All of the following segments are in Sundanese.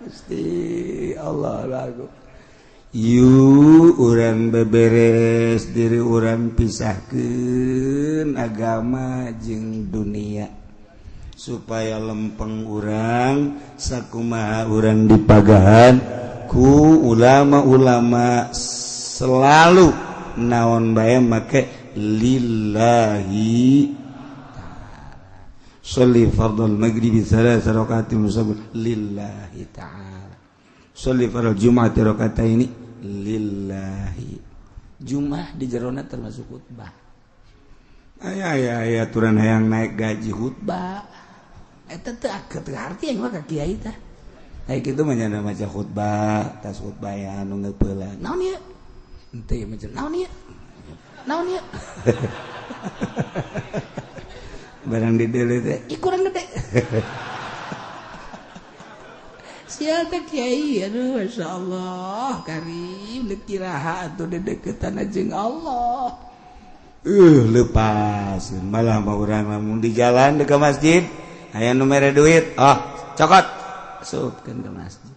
Gusti Allah lagu. Yu urang beberes diri urang pisahkeun agama jeung dunia supaya lempeng urang sakumaha urang dipagahan ku ulama-ulama selalu naon bae make lillahi. Sholli fardhal maghribi tsalatsa rakaatin musabbil lillahi ta'ala. Sholli fardhal jum'ati rakataini lillahi. Jum'ah di jerona termasuk khutbah. Aya aya aya aturan hayang naik gaji khutbah. Eta teu arti yang mah ka kiai tah. Aya kitu mah nya maca khutbah, tas khutbah ya anu ngeupeula. Naon ieu? Henteu ieu maca naon ieu? Naon ieu? Barang di dele teh ih kurang gede. Sial teh kiai, aduh masyaallah karim deuk kiraha atuh dedeukeutan jeung Allah. Lepas malah mah urang lamun di jalan deuk ka masjid aya nu mere duit, oh cokot asupkeun ka masjid.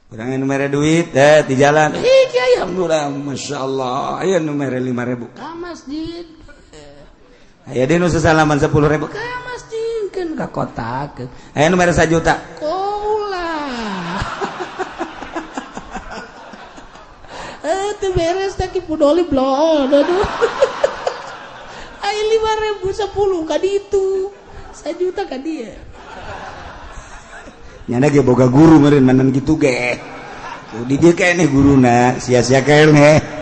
Urang nu mere duit teh di jalan, ih kiai alhamdulillah masyaallah aya nu mere 5.000 ka masjid. Aya deui nu sasalaman 10.000 ka masjid keun ka kota keun. Aya nu mere 1 juta. Ulah. Teu beres teh ki pudoli blon aduh. Aya 5.000 10 ka ditu. 1 juta ka dieu. Nyana ge boga guru meureun manan kitu ge. Di dieu keneh guruna sia-sia keneh.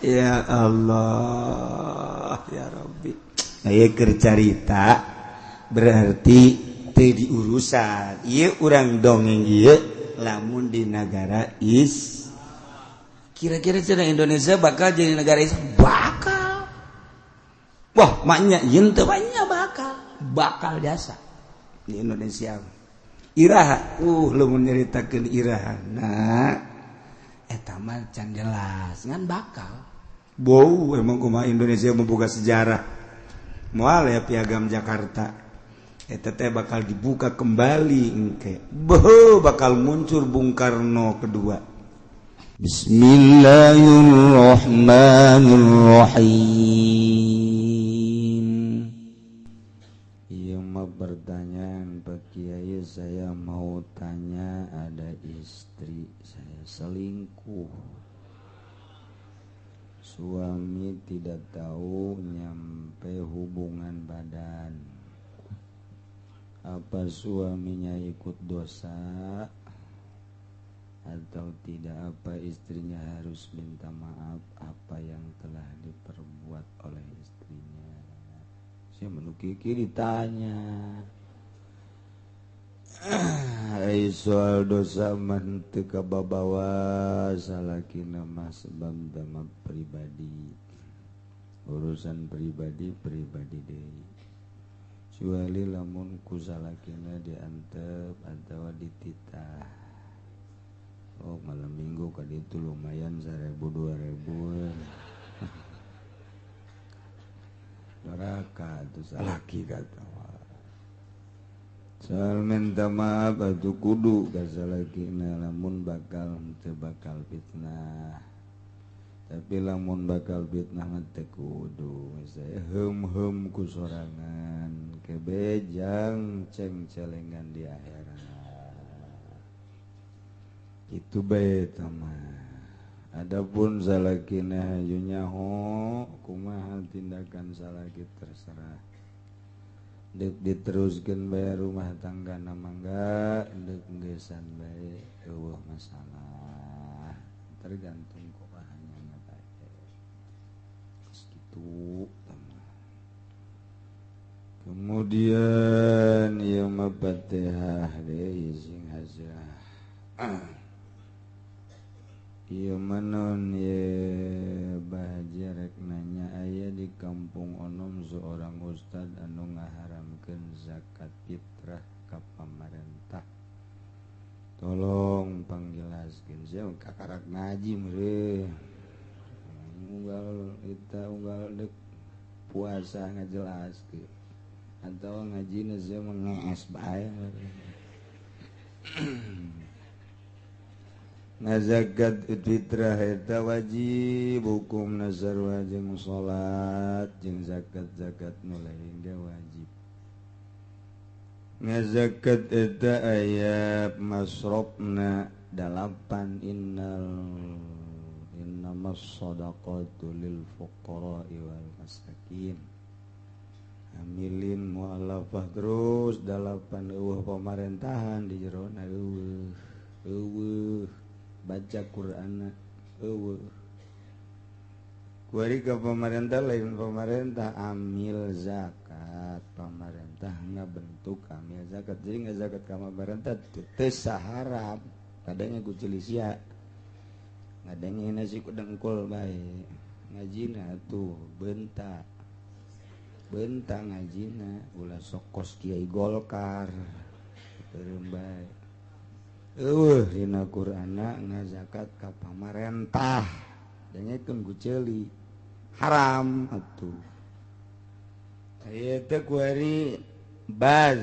Ya Allah ya Rabbi. Aya keur carita berarti teu diurusan. Ieu urang dongeng ieu lamun di nagara is. Kira-kira cenah Indonesia bakal jadi negara Islam? Bakal. Wah, maknya yen teu banyak bakal. Bakal jasa di Indonesia. Iraha, lamun nyaritakeun iraha. Nah, eta mah can jelas ngan bakal. Bau emang kumaha Indonesia membuka sejarah. Moal ya piagam Jakarta. Eta teh bakal dibuka kembali engke. Beuh bakal muncul Bung Karno kedua. Bismillahirrahmanirrahim. Ieu mah pertanyaan Pak Kiai, saya mau tanya, ada istri saya selingkuh. Suami tidak tahu nyampe hubungan badan. Apa suaminya ikut dosa atau tidak? Apa istrinya harus minta maaf apa yang telah diperbuat oleh istrinya? Saya menukiki ditanya. Ai soal dosa mah teu kababawa salakina mah sebab dama pribadi. Urusan pribadi pribadi deui. Kecuali lamun ku salakina diantep atawa dititah. Oh malam minggu kali itu lumayan 1.000 2.000. Doraka itu salaki kata. Soal minta maaf atuh kudu ka salakina lamun bakal teu bakal fitnah. Tapi lamun bakal fitnah mah teu kudu. Saya heum-heum ku sorangan kebejang ceng-celengan di akhirat. Itu bae mah. Adapun salakina hayu nyaho kumaha tindakan salaki terserah. Deuk diteruskeun bae rumah tangga na mangga, deuk geusan bae eueuh masalah. Tergantung kumahanya bae. Kitu. Kemudian ieu mah Fatihah deui sing hasil. Ieu manon ye bahagia rek nanya, aya di kampung onom seorang ustad anu ngaharamkeun zakat fitrah ka pamarentah. Tolong pangjelaskeun, sia kakarak ngaji meureun. Unggal eta unggal deuk puasa ngajelaskeun. Atau ngaji sia mengees bae. Ngazakat fitrah eta wajib hukum nazar jeung salat jeung zakat-zakat nu lain ge wajib. Ngazakat eta aya masrofna 8 innamas shadaqatu lil fuqara'i wal masakin. Amilin mu'alafah terus 8 eueuh pamarentahan di jerona eueuh eueuh baca Qur'anna eueuh. Kuari ka pemerintah lain pemerintah amil zakat, pemerintah ngabentuk amil zakat. Jadi ngazakat ka pemerintah teu saharam, kadangnya ku cilisia. Ngadenge nasi ku dengkul bae. Ngajina tuh bentak. Bentang ngajina ulah sok kos Kiai Golkar. Teureum bae. Eueuh dina Qur'anna ngazakat ka pamarentah. Dengekeun ku ceuli. Haram atuh. Aya teh kuari baz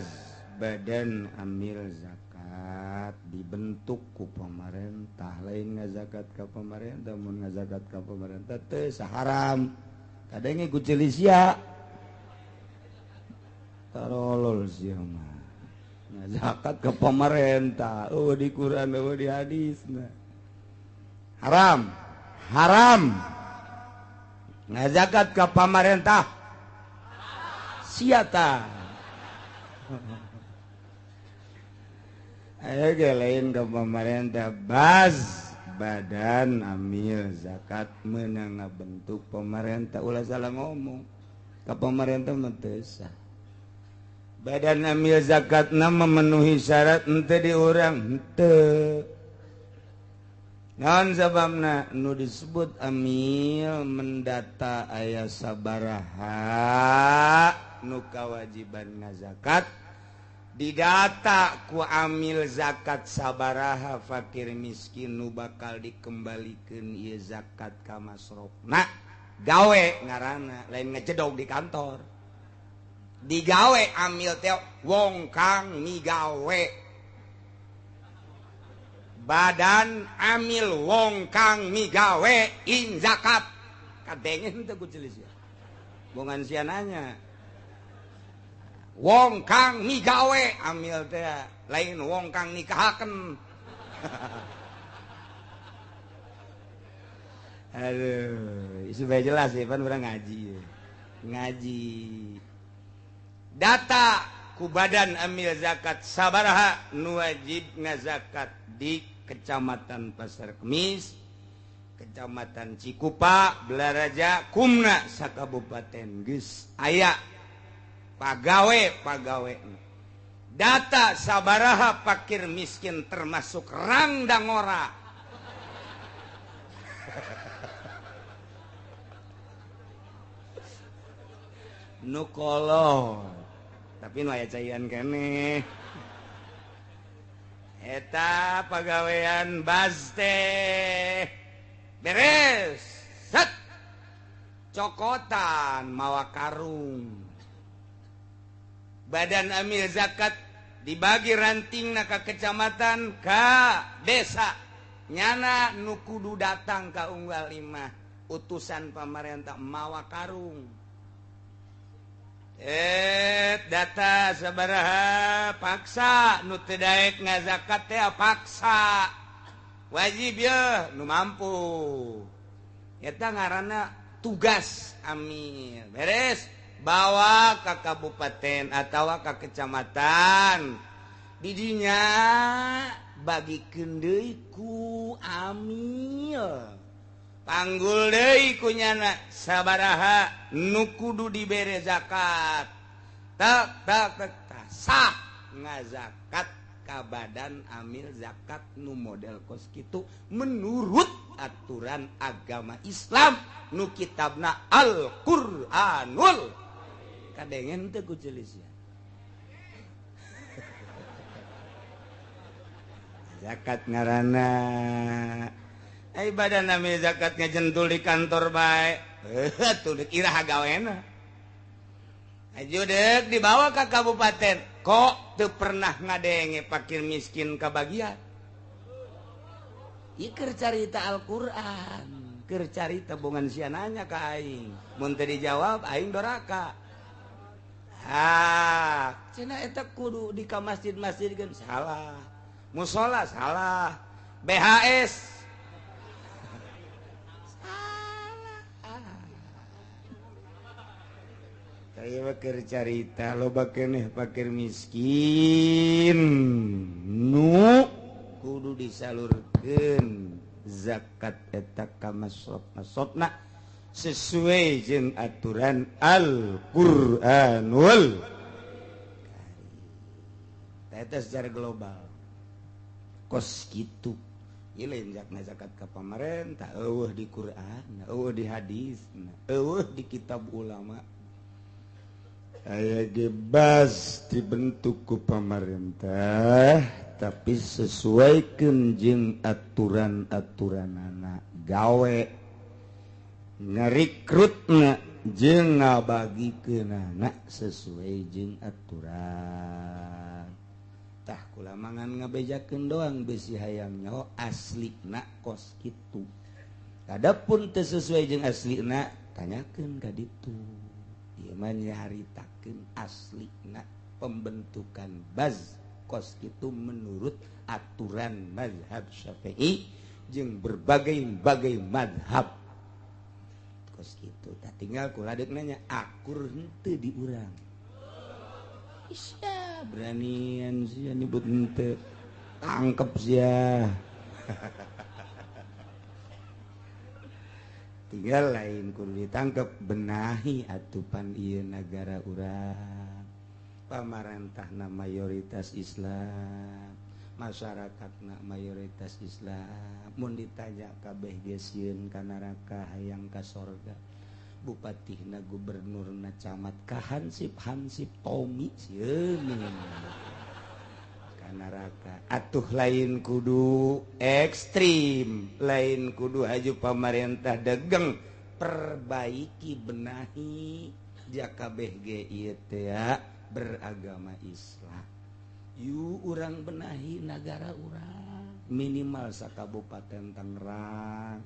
badan amil zakat dibentuk ku pamarentah, lain ngazakat ka pamarentah, mun ngazakat ka pamarentah teu saharam. Kadenge ku ceuli sia. Tarolol sia mah. Zakat ke pemerintah, oh di Quran, oh di hadis, nah. Haram, haram. Ngazakat ke pemerintah, siata. Ayo ge lain ke pemerintah, baz badan amil zakat meunang ngabentuk pemerintah, ulah salah ngomong. Ke pemerintah mah teu sah. Badan amil zakatna memenuhi syarat henteu di urang henteu. Naon sababna nu disebut amil mendata aya sabaraha nu kawajiban ngazakat didata ku amil zakat sabaraha fakir miskin nu bakal dikembalikeun ieu zakat ka masrofna gawe ngaranna lain ngejedog di kantor. Digawe amil teh wong kang migawe badan amil wong kang migawe ing zakat kadenge henteu ku celis ya bongan sia nanya wong kang migawe amil teh lain wong kang nikahaken. Aduh supaya jelas ya pan urang ngaji ngaji data ku badan amil zakat sabaraha nu wajib ngazakat di Kecamatan Pasar Kemis, Kecamatan Cikupa, Belaraja, Kumna sakabupaten geus aya pagawe-pagawe. Data sabaraha fakir miskin termasuk rangdangora. Nu kolot tapi nu aya caian keneh eta pagawean baz teh beres set cokotan mawa karung badan amil zakat dibagi rantingna ka kecamatan ka desa nyana nu kudu datang ka unggal imah utusan pamarentah mawa karung. Data sabaraha paksa nu teu daek ngazakat teh paksa wajib ye nu mampu eta ngaranna tugas amil beres bawa ka kabupaten atawa ka kecamatan didinya bagikeun deui ku amil panggul deui ku nyana sabaraha nu kudu dibere zakat tak tak tak sah ngazakat ka badan amil zakat nu model kos kitu menurut aturan agama Islam nu kitabna Al-Qur'anul kadengen teu ku celis ya. Zakat ngaranna badan amil zakat ngejentul di kantor bae. Tuh dikira gawena. Aju dek dibawa ke kabupaten, kok teu pernah ngadenge fakir miskin kabagian. Ieu keur carita Al-Qur'an, keur carita bongan sia nanya ka aing. Mun teu dijawab aing doraka. Ah, cenah eta kudu di ka masjid-masjid kan salah. Musola salah. BHS salah. Saya keur carita loba keneh fakir miskin nu kudu disalurkeun zakat eta ka masraf-masrafna sesuai jeung aturan Al-Qur'anul Karim. Eta secara global kos kitu. Ieu lain zakat ka pamarentah, eueuh di Quran, eueuh di hadis, eueuh di kitab ulama. Aya ge bas dibentuk ku pamarentah tapi sesuaikeun jeung aturan-aturanana gawe ngarikrutna jeung ngabagikeunana sesuai jeung aturan. Tah kula mangan ngabejakeun doang besi hayang nyaho aslina kos kitu. Adapun teu sesuai jeung aslina tanyakeun ka ditu. Ieu mah nyaritakeun aslina pembentukan baz kos kitu menurut aturan mazhab Syafi'i jeung berbagai-bagai mazhab. Kos kitu tah tinggal kula deuk nanya akur henteu di urang. Isya beranian sia nyebut henteu, tangkep sia. Tinggal lain kudu ditangkep, benahi atupan ieu nagara urang. Pamarentahna mayoritas Islam, masyarakatna mayoritas Islam. Mun ditanya kabeh ge sieun ka neraka hayang ka sorga. Bupatihna, gubernurna, camat ka hansip-hansip Tommy sieun ka neraka. Atuh lain kudu ekstrim, lain kudu aju pamarentah degeng, perbaiki benahi jaka kabeh ge ieu teh beragama Islam. Yu urang benahi nagara urang minimal sakabupaten Tangerang,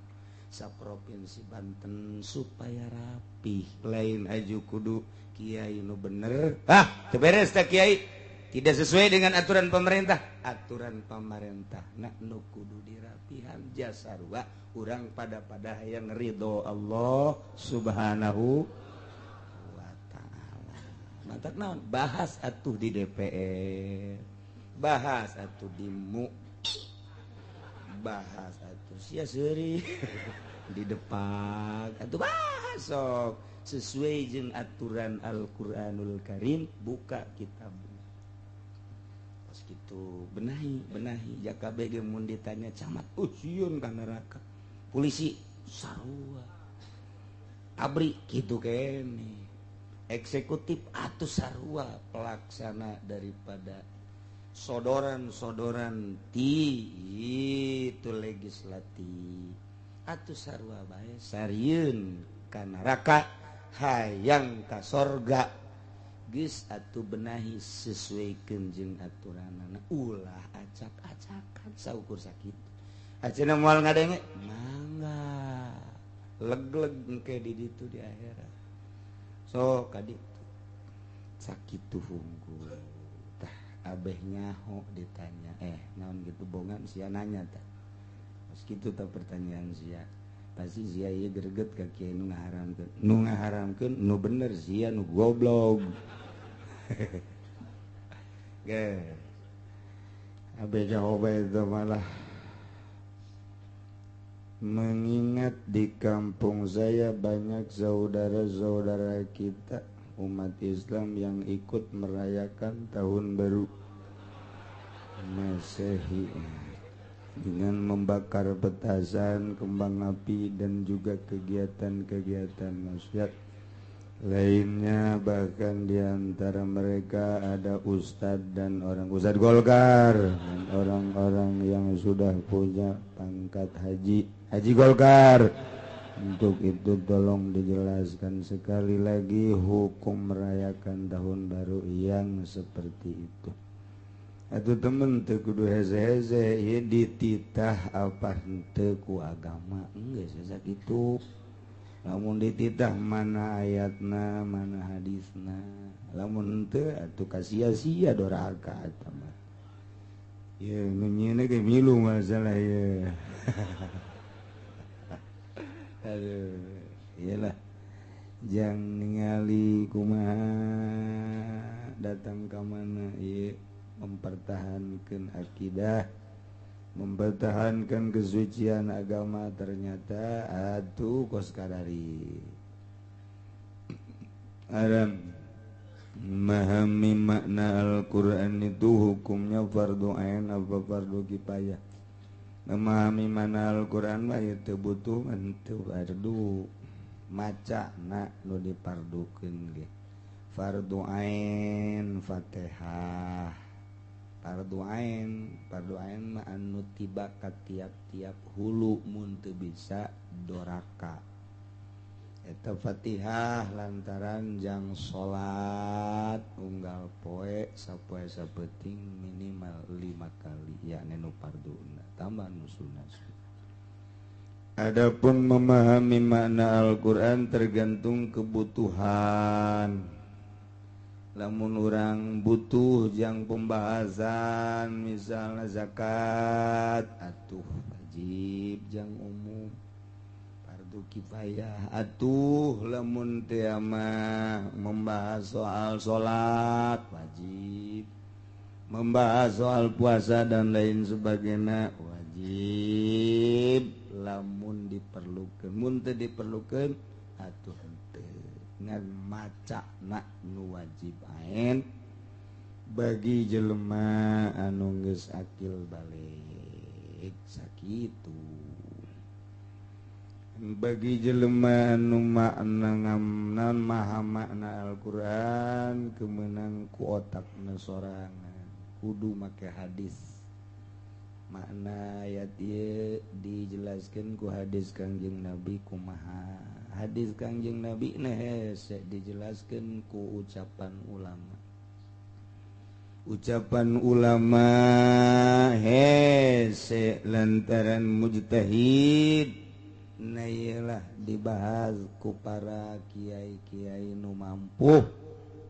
saprovinsi Banten supaya rapih. Lain aju kudu kiai nu bener. Ah, teu beres teh kiai. Tidak sesuai dengan aturan pemerintah. Aturan pemerintah nak nu kudu dirapihan jasarua urang pada-pada hayang ridho Allah Subhanahu wa ta'ala. Mantak naon? Bahas atuh di DPR, bahas atuh di MUI, bahas atuh sia seuri di depan atuh bahas sok sesuai jeung aturan Al-Qur'anul Karim, buka kitab. Pas gitu benahi, benahi jaka ge mun ditanya camat, sieun ka neraka. Polisi sarua. Abri kitu kene. Eksekutif atuh sarua pelaksana daripada sodoran-sodoran ti itu legislatif atuh sarua bae sarieun ka neraka hayang ka sorga. Geus atuh benahi sesuaikeun jeung aturanana, ulah acak-acakan saukur sakitu. Ayeuna moal ngadenge mangga leg-leg engke di ditu di akhirat. So ka ditu sakitu hungkul. Tah abeh nyaho ditanya, naon gitu bongan sia nanya tah. Pas kitu tah pertanyaan sia. Pasti sia ieu greget ka kiai nu ngaharamkeun. Nu ngaharamkeun nu bener sia nu goblok. Ge. Abeh jawab itu malah mengingat di kampung saya banyak saudara-saudara kita umat Islam yang ikut merayakan tahun baru Masehi dengan membakar petasan, kembang api, dan juga kegiatan-kegiatan maksiat lainnya. Bahkan di antara mereka ada ustadz dan orang ustadz Golkar dan orang-orang yang sudah punya pangkat haji, haji Golkar. Untuk itu tolong dijelaskan sekali lagi hukum merayakan tahun baru yang seperti itu. Atuh temen teu kudu heze-heze ieu dititah apa henteu ku agama, geus sakitu. Lamun dititah mana ayatna, mana hadisna. Lamun henteu atuh kasia-sia doraka eta mah. Ieu nu nyieuna ge milu masalah ieu. Aduh, iyalah jang ningali kumaha datang ka mana ieu mempertahankan akidah, mempertahankan kesucian agama, ternyata atuh kos kadari. Aram memahami makna Al-Qur'an itu hukumnya fardu ain apa fardu kifayah? Memahami mana Al-Qur'an mah ieu teu butuh henteu fardu, maca na nu dipardukeun ge. Fardu ain Fatihah, fardu ain mah anu tiba ka tiap-tiap hulu mun teu bisa doraka. Eta Fatihah lantaran jang salat unggal poe sapoe sapeuting minimal 5 kali yakni nu farduna tambah nu sunah. Adapun memahami makna Al-Qur'an tergantung kebutuhan. Lamun urang butuh jang pembahasan misalnya zakat atuh wajib jang umum, fardu kifayah atuh. Lamun teu mah membahas soal salat wajib, membahas soal puasa dan lain sebagainya wajib lamun diperlukeun. Mun teu diperlukeun atuh henteu, ngan maca na nu wajib ain bagi jelema anu geus akil balik sakitu. Bagi jelema anu makna ngamnan maha makna Al-Qur'an kemenang ku otakna sorangan, kudu make hadis. Makna ayat ieu dijelaskeun ku hadis Kangjeng Nabi kumaha. Hadis Kangjeng Nabi na hese dijelaskeun ku ucapan ulama. Ucapan ulama hese lantaran mujtahid na ieu dibahas ku para kiai-kiai nu mampu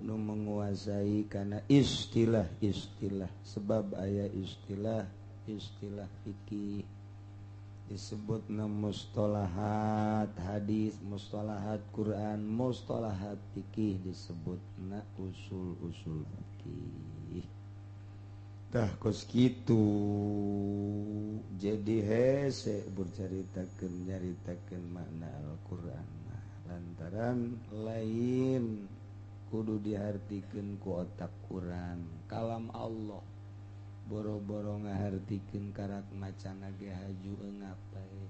nu menguasai kana istilah-istilah, sebab aya istilah istilah fikih disebut mustalahat hadis, mustalahat Quran, mustalahat fikih disebut na usul-usul fikih. Tah kos kitu jadi hese bercaritakeun nyaritakeun makna Al-Qur'an mah lantaran lain kudu dihartikeun ku otak urang. Kalam Allah boro-boro ngahartikeun karak macana ge haju eungap bae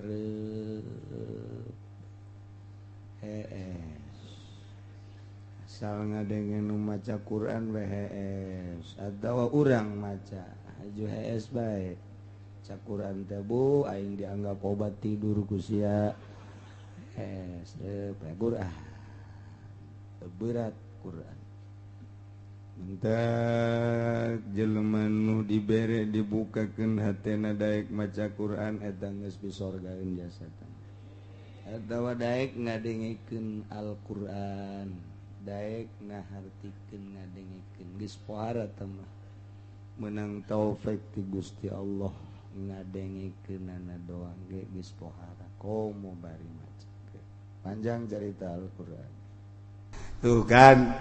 reup hees asal ngadenge nu maca Quran we hees atawa urang maca haju hees bae. Ca Quran teh bu aing dianggap obat tidur ku sia hees reup Quran berat Quran. Entak jelema nu dibere dibukakeun hatena daek maca Quran eta geus disorgaeun jasatan. Atawa daek ngadengekeun Al-Qur'an, daek ngahartikeun ngadengekeun geus pohara teh mah. Meunang taufik ti Gusti Allah ngadengekeunana doang ge geus pohara komo bari maca. Panjang cerita Al-Qur'an. Tuh kan.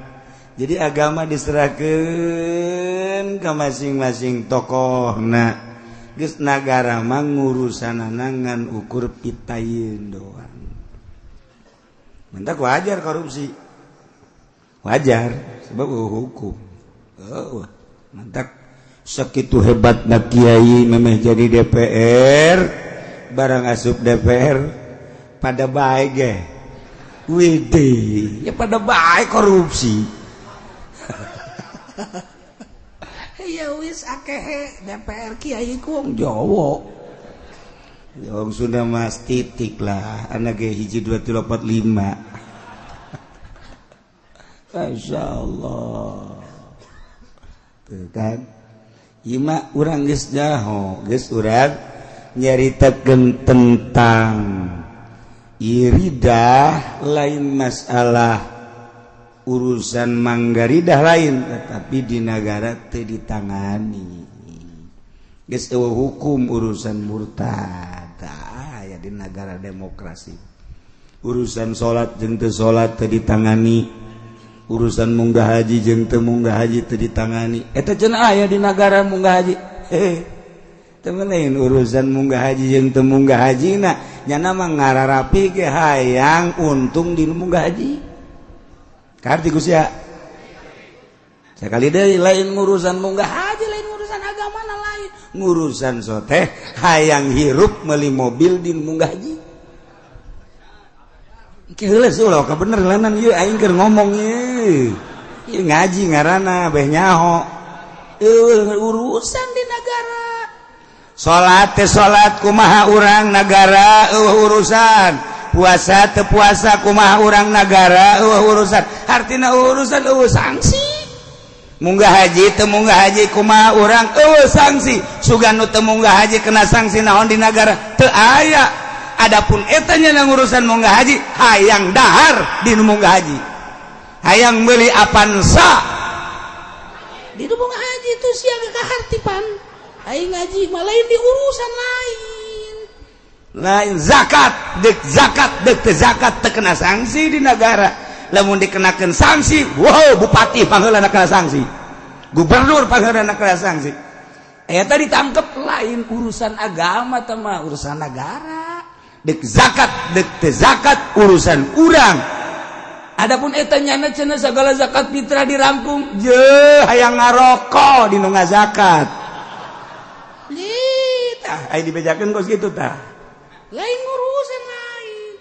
Jadi agama diserahkan ke masing-masing tokoh. Nah, geus nagara mah ngurusanana ngan ukur pitayeun doang. Mentak wajar korupsi. Wajar sebab hukum. Oh, mentak sakitu hebatna kiai memeh jadi DPR, barang asup DPR pada bae ge. Widih, ya pada bae korupsi. Ya wis akeh DPR kiai ku wong Jawa. Wong Sunda mas titik lah anak ge 1 2 3 4 5. Masya Allah. Tuh kan ieu mah urang geus nyaho, geus urang nyaritakeun tentang iridah lain masalah urusan manggaridah lain, tetapi di negara teu ditangani. Geus eueuh hukum urusan murtad aya di negara demokrasi. Urusan salat jeung teu salat teu ditangani, urusan munggah haji jeung teu munggah haji teu ditangani. Eta cenah aya di negara munggah haji. Teu lain urusan munggah haji jeung teu munggah haji na nyana mah ngararapi ge hayang untung di munggah haji. Kaharti ku sia. Sakali deui lain urusan munggah haji, lain urusan agama na lain. Ngurusan soteh hayang hirup meuli mobil di munggah haji. Keheula ulah ka bener lanan ieu aing keur ngomong ieu. Ieu ngaji ngaranna beh nyaho. Urusan di negara. Salat teh salat kumaha urang nagara eueuh urusan. Puasa teu puasa kumaha urang nagara eueuh urusan. Artina urusan eueuh sanksi. Munggah haji teu munggah haji kumaha urang eueuh sanksi. Sugan nu teu munggah haji kena sanksi naon di nagara teu aya. Adapun eta nya urusan munggah haji hayang dahar di nu munggah haji. Hayang meuli Avanza di nu munggah haji itu sia kaharti pan. Aing ngaji mah lain di urusan lain. Lain zakat, dek zakat, dek teu zakat teu kena sanksi di negara. Lamun dikenakan sanksi, wow bupati pangheulana kena sanksi. Gubernur pangheulana kena sanksi. Eta ditangkep lain urusan agama teh mah urusan negara. Dek zakat, dek teu zakat urusan urang. Adapun eta nyana cenah segala zakat fitrah dirangkum, je hayang ngaroko di nu ngazakat. Tah aya dibejakeun kos kitu tah. Lain urusan lain.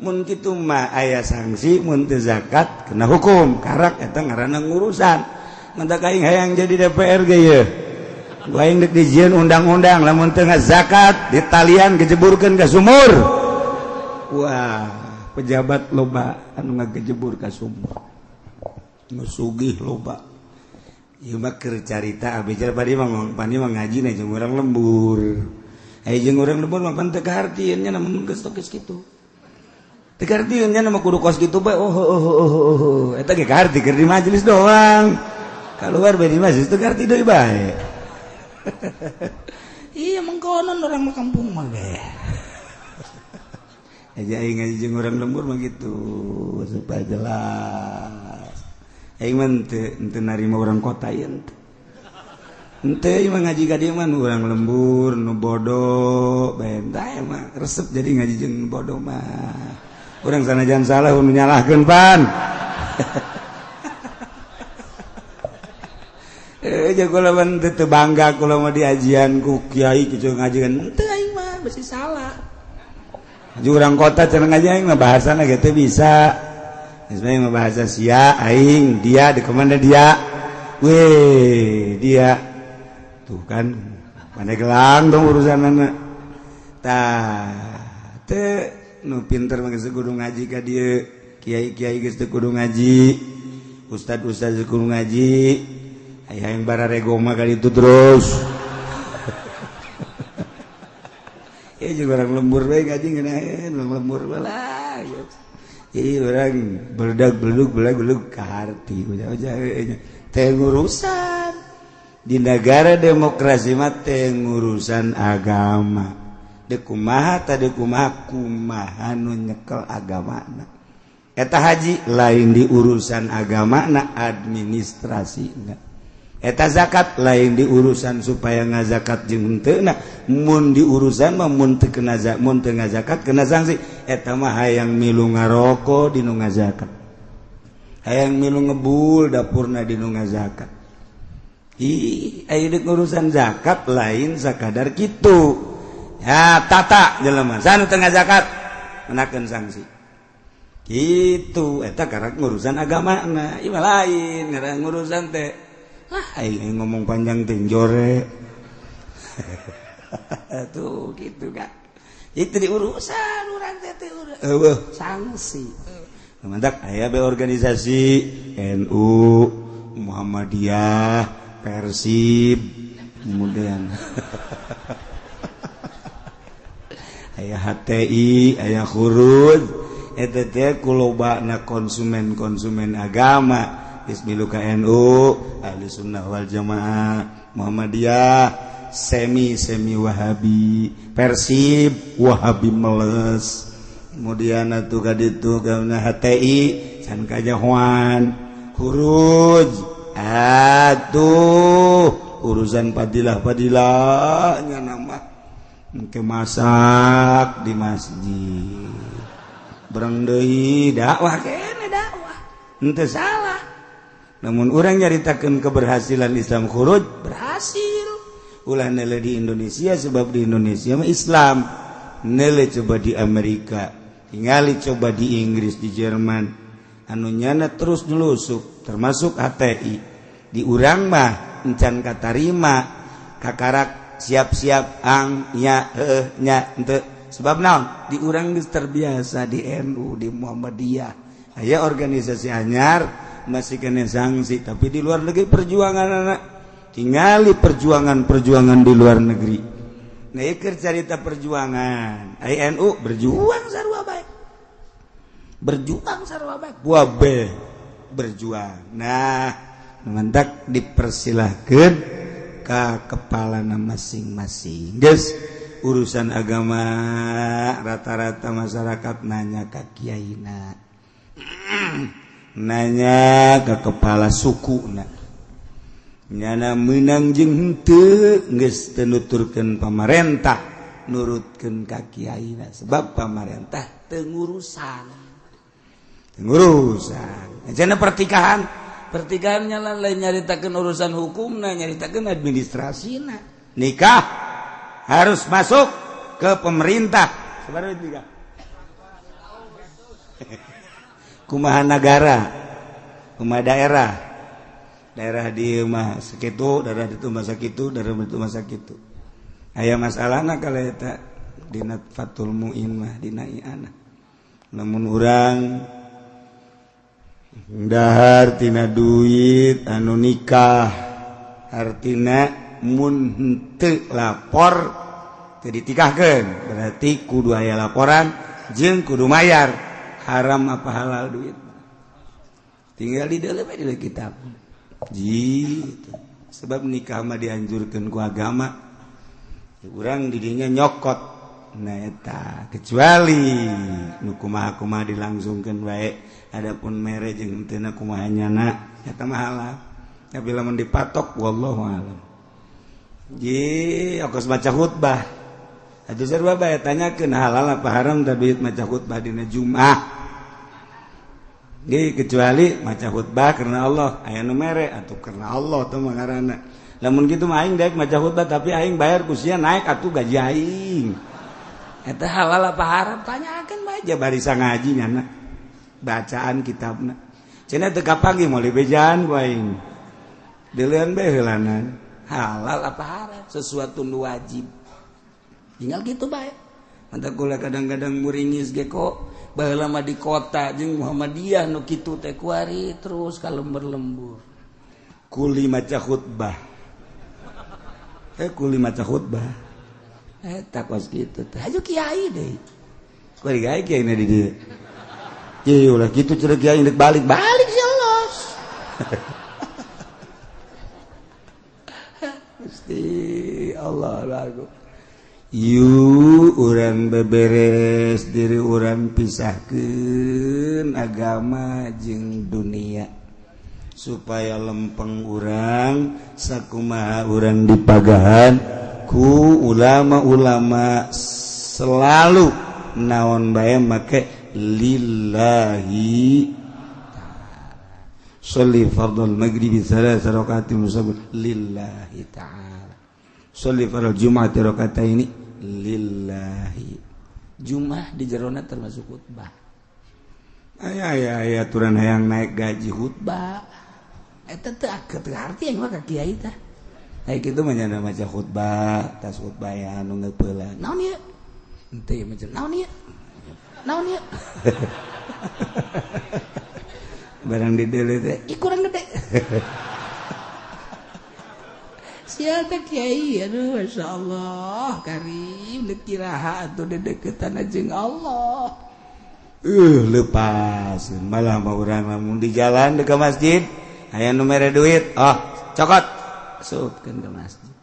Mun kitu mah aya sanksi, mun teu zakat kena hukum. Karak eta ngaranna ngurusan. Mantak aing hayang jadi DPR ge yeuh. Gua aing deuk dijieun undang-undang lamun teu ngazakat ditalian gejeburkeun ka sumur. Wah, pejabat loba anu ngagejebur ka sumur. Nu sugih loba. Ieu mah keur carita abdi bari mah pani mah ngajina jeung urang lembur. Aya jeung urang lembur mah pan teu kahartieun nya namun geus geus kitu. Teu kahartieun nya mah kudu kos kitu bae. Oh oh oh oh. Eta ge kaharti keur di majelis doang. Kaluar bae di majelis teu kaharti deui bae. Iya mengkonon orang mah kampung mah ge. Aja aing ngaji jeung urang lembur mah gitu supaya jelas. Aing mah teu narima urang kota ieu henteu. Henteu ieu mah ngaji ka dieu mah nu urang lembur, nu bodoh, bae tah mah resep jadi ngaji jeung bodoh mah. Urang sanajan salah nu nyalahkeun pan. Jeung kula mah teu bangga kula mah diajian ku kiai kitu ngajian. Henteu aing mah besi salah. Jeung urang kota cenah ngaji aing mah bahasana ge teu bisa. Geus mah bahasa sia aing dia di kemana dia. Weh, dia. Tuh kan Pandeglang dong urusanana. Tah, teu nu pinter mah geus kudu ngaji ka dieu. Kiai-kiai geus teu kudu ngaji. Ustad-ustad geus kudu ngaji. Aya yang bararego mah ka ditu terus. Ya jeung urang lembur bae ngaji ngeunaheun, urang lembur bae lah. Jadi orang beledag beledug beleg beledug kaharti uja-uja teh ngurusan di negara demokrasi mah teh ngurusan agama. Deuk kumaha tah deuk kumaha kumaha nu nyekel agamana. Eta haji lain di urusan agamana administrasina. Eta zakat lain di urusan supaya ngazakat jeung henteu na mun di urusan mah mun teu kena mun teu ngazakat kena sanksi. Eta mah hayang milu ngaroko di nu ngazakat, hayang milu ngebul dapurna di nu ngazakat. Ih, aya deuk urusan zakat lain sakadar kitu. Ya tata jelema sanu teu ngazakat menakeun sanksi. Kitu eta karak ngurusan agamana, ieu mah lain ngaran ngurusan teh. Ah, aing ngomong panjang teh jore. Tuh gitu kan. Itu diurusan urang teh teh eueuh sanksi. Mantak aya be organisasi NU, Muhammadiyah, Persib, kemudian aya HTI, aya Khuruj, eta teh kulobana konsumen-konsumen agama. Geus milu ka NU, Ahli Sunnah wal Jamaah, Muhammadiyah, semi-semi Wahabi, Persib, Wahabi meles. Kemudian atuh ka ditu ka HTI, can kajahoan, Khuruj. Atuh urusan padilah-padilahnya nama engke masak di masjid. Berang deui dakwah kene dakwah. Henteu salah. Namun urang nyaritakeun keberhasilan Islam Khuruj berhasil. Ulah nele di Indonesia sebab di Indonesia mah Islam. Nele coba di Amerika, tingali coba di Inggris, di Jerman. Anu nyana terus nyelusup termasuk HTI. Di urang mah encan katarima kakarak siap-siap ang nya heuh nya henteu. Sebab naon? Di urang geus terbiasa di NU, di Muhammadiyah. Aya organisasi anyar masih kena sanksi, tapi di luar negeri perjuangan anak tingali perjuangan-perjuangan di luar negeri. Nah, ieu keur carita perjuangan. NU berjuang sarua bae. Berjuang sarua bae. Wabe berjuang. Nah, mantak dipersilahkeun ka kepalana masing-masing. Geus urusan agama rata-rata masyarakat nanya ka kiaina. Nanya ke kepala suku na. Nyana meunang jeung henteu geus teu nuturkeun pamarentah, nurutkeun ka kiaina sebab pamarentah teu ngurusan. Teu ngurusan. Cenah pertikahan, pertikahannya lain nyaritakeun urusan hukumna, nyaritakeun administrasina. Nikah harus masuk ke pemerintah. Sabaraha nikah? Kumaha nagara, kumaha daerah. Daerah di mah sakitu, daerah ditu mah sakitu, daerah ditu mah sakitu. Aya masalahna kalau eta dina Fathul Muin mah dina iana. Lamun urang dahar tina duit anu nikah artina mun henteu lapor teu ditikahkeun, berarti kudu aya laporan jeung kudu mayar. Haram apa halal duit? Tinggal di dalam di kitab. Gitu. Sebab nikah mah dianjurkan ku agama. Urang didinya nyokot. Nah eta kecuali nu kumaha-kumaha dilangsungkeun bae. Adapun mere jeung henteu kumaha nyana eta mah halal. Tapi lamun dipatok wallahu alam. Ji ongkos maca khutbah. Atuh sarua bae tanyakeun halal apa haram da duit maca khutbah dina Jumat. Jadi kecuali maca khutbah karena Allah, aya nu mere atuh karena Allah teh mah ngaranna. Lamun kitu mah aing daek maca khutbah tapi aing bayar ku sia naik atuh gaji aing. Eta halal apa haram tanyakeun bae ja barisa ngaji nyana. Bacaan kitabna. Cenah teu kapanggih moal bejaan ku aing. Deuleun bae heulanan. Halal apa haram sesuatu nu wajib. Tinggal gitu bae. Mantap kula kadang-kadang muringis ge kok baheula mah di kota jeung Muhammadiyah nu kitu teh kuari terus ka lembur-lembur. Kuli maca khutbah. Kuli maca khutbah. Eta kos kitu teh. Hayu kiai deui. Kuari gae kiai na di dieu. Kieu ulah kitu cenah kiai rek balik-balik sia los. Gusti Allah lagu. Yu urang beberes diri urang pisahkeun agama jeung dunia supaya lempeng urang sakumaha urang dipagahan ku ulama-ulama selalu naon bae make lillahi ta'ala. Sholli fardhal maghribi tsalatsa rakaatin musabbil lillahi ta'ala. Sholli fardhal jum'ati rakataini lillahi. Jum'ah di jerona termasuk khutbah. Aya aya aya aturan hayang naik gaji khutbah. Eta teu arti yang mah ka kiai tah. Aya kitu mah nyana maca khutbah, tas khutbah ya anu ngeupeula. Naon ieu? Henteu macam naon ieu? Naon ieu? Barang di deuleu teh ih kurang gede. Sia teh kiai aduh masyaallah karim deuk iraha atuh dedeukeutan jeung Allah. Lepas malah mau urang lamun di jalan ke masjid aya nu mere duit oh cokot asupkeun ke masjid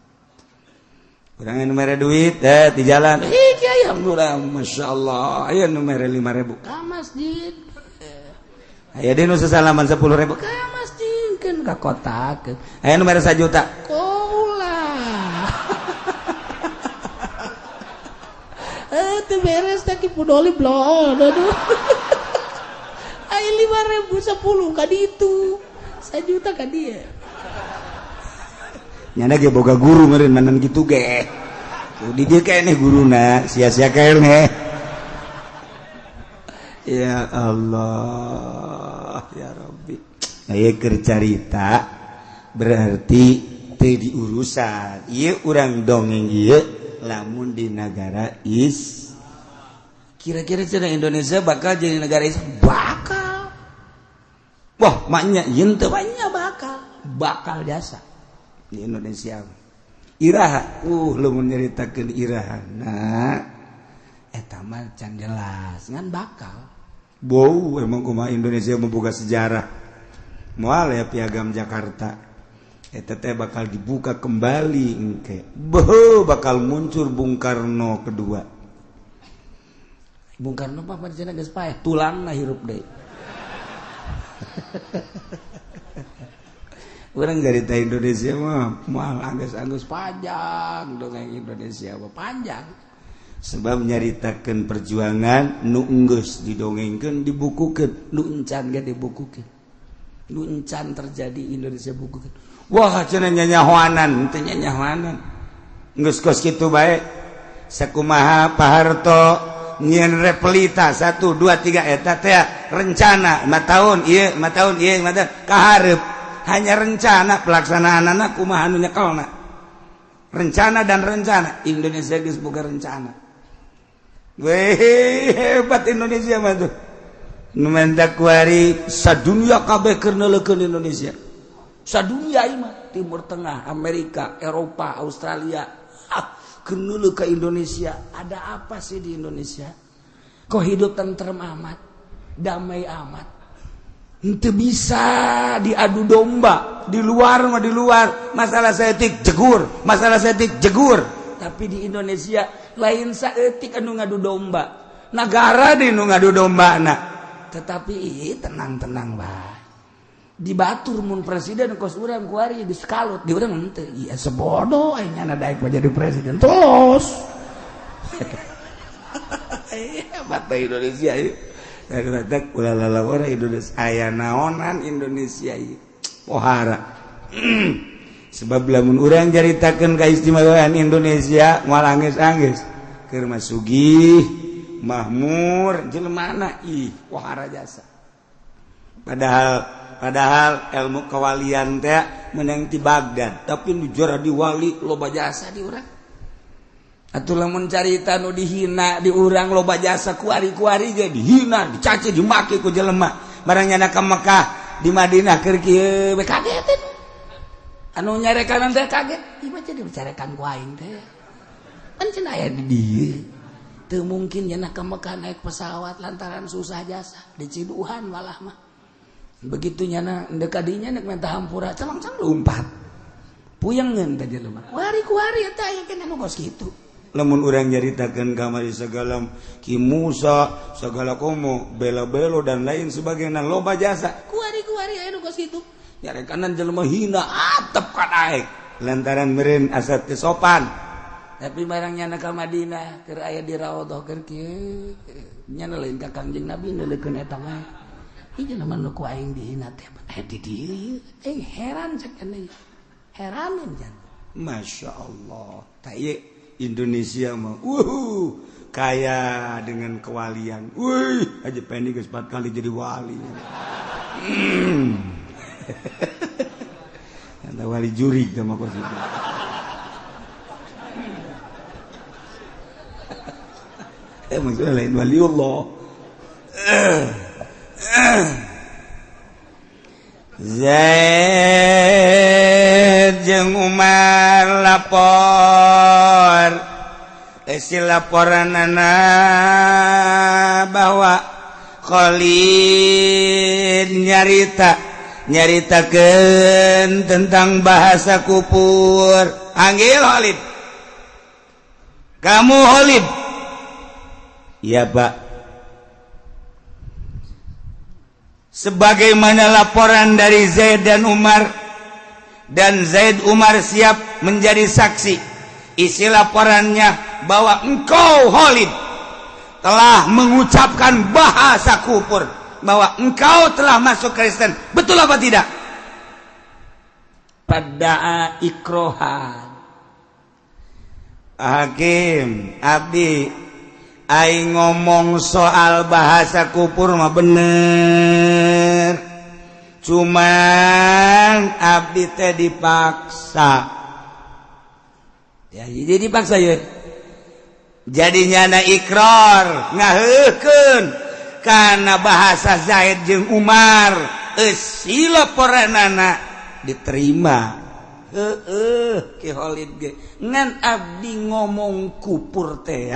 urang nu mere duit di jalan ih kiai alhamdulillah masyaallah aya nu mere 5.000 ka masjid aya deui nu sasalaman 10.000 ka masjid keun ka kotak aya nu mere 1 juta ulah teu beres teh ki pudoli blon aduh ai 5.000 10 ka ditu 1 juta ka dieu nyana ge boga guru meureun manan kitu ge di dieu keneh guruna sia-sia keneh ya Allah ya Rabbi aya keur carita berarti teu diurusan ieu urang dongeng ieu lamun di negara is kira-kira cenah Indonesia bakal jadi negara Islam bakal wah maknya yen teu banyak bakal bakal jasa di Indonesia iraha lamun nyaritakeun irahana eta mah can jelas ngan bakal bau emang kumaha Indonesia membuka sejarah moal ya piagam Jakarta eta teh bakal dibuka kembali engke beuh bakal muncul Bung Karno kedua. Bung Karno mah pancen geus paeh tulangna hirup deui. Urang carita Indonesia mah moal anggeus-anggeus panjang dongeng Indonesia mah panjang. Sebab nyaritakeun perjuangan nu enggeus didongengkeun dibukukeun nu encan ge dibukukeun. Nu encan terjadi Indonesia bukukeun. Wah cenah nyanyahoanan teu nyanyahoanan geus kos kitu bae sakumaha Pak Harto nyieun repelita 1 2 3 eta teh rencana 5 tahun ieu 5 tahun ieu 5 tahun kahareup hanya rencana pelaksanaanana kumaha anu nyekelna rencana dan rencana Indonesia geus boga rencana weh hebat Indonesia mah tuh nu menta kuari sadunya kabeh keur neuleukeun Indonesia sadunia mah Timur Tengah, Amerika, Eropa, Australia keneuleuh ke Indonesia. Ada apa sih di Indonesia? Kok hidup tentrem amat, damai amat. Henteu bisa diadu domba di luar mah di luar masalah saeutik jegur, masalah saeutik jegur. Tapi di Indonesia lain saeutik anu ngadu domba. Nagara di nu ngadu dombana. Tetapi tenang-tenang bae. Di batur mun presiden kos urang kuari geus kalut di urang henteu ieu sebodoh aing nyana daek jadi presiden terus hebat Indonesia ieu dari ulah lalawara Indonesia aya naonan Indonesia ieu pohara sebab lamun urang caritakeun kaistimewaan Indonesia moal anggeus-anggeus keur mah sugih mahmur jelemana ih pohara jasa padahal ilmu kewalian teh menang ti Baghdad tapi nu juara di wali loba jasa di urang atuh lamun carita nu dihina di urang loba jasa kuari-kuari ge dihina dicaci dimaki ku jelema barang nyana ka Mekah di Madinah keur kieu we kaget anu nyarekanan teh kaget ieu mah jadi bicarekan ku aing teh pan cenah aya di dieu teu mungkin nyana ka Mekah naik pesawat lantaran susah jasa diciduhan malah mah begitu nyana ndek kadinya nek minta hampura calang-cang lompat puyengeun teh jelema kuari-kuari eta aya keneh nu kos kitu lamun urang nyaritakeun kamari segala Ki Musa segala komo bela-belo dan lain sebagainya loba jasa kuari-kuari aya nu kos kitu nyarekanan jelema hina atep ka daek lantaran meureun asa teu sopan tapi barang nyana ka Madinah keur aya di raudhah keur kieu nyana lain ka Kangjeng Nabi neuleukeun eta mah ieu jelema nu ku aing dihina teh aya di dieu aing heran cek cenah heraneun jan Masya Allah tah ieu Indonesia mah kaya dengan kewalian. Wih, Haji Pendi geus 4 kali jadi wali. Eta wali jurig sama kos itu. Maksudnya lain waliullah. Zaid jeung Umar lapor. Isi laporanana bahwa Khalid nyaritakeun tentang bahasa kupur. Panggil Khalid. Kamu Khalid? Iya, Pak. Sebagaimana laporan dari Zaid dan Umar, dan Zaid Umar siap menjadi saksi. Isi laporannya bahwa engkau Khalid telah mengucapkan bahasa kufur, bahwa engkau telah masuk Kristen. Betul apa tidak? Pada ikrohan. Hakim, abdi aing ngomong soal bahasa kufur mah bener. Cuman abdi teh dipaksa. Ya, jadi dipaksa ya. Jadinya na ikrar ngaheukeun karena bahasa Zaid jeung Umar eusi laporanana diterima. Heeh, Ki Khalid ge ngan abdi ngomong kupur teh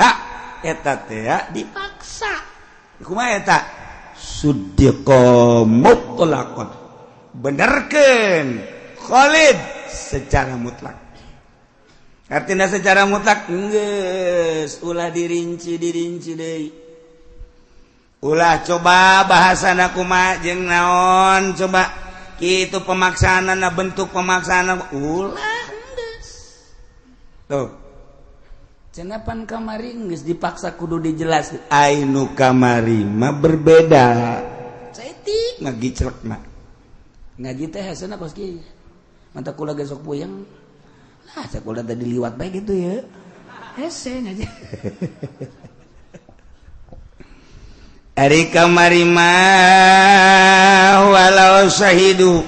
eta teh dipaksa. Kumaha eta? Suddiqa mutlaqan. Benerkeun Khalid secara mutlak. Artinya secara mutlak geus ulah dirinci-dirinci deui. Ulah coba bahasana kumaha jeung naon coba kitu pemaksaanana bentuk pemaksaan ulah geus. Tuh. Cenapan kamari geus dipaksa kudu dijelaskeun. Ai nu kamari mah berbeda. Saeutik ngagiclekna. Ngaji teh hesena kos kieu. Mata kula ge sok puyeng. Lah sekolah tadi liwat baik gitu ya. Hese ngaji. Ari kamari mah walau syahidu.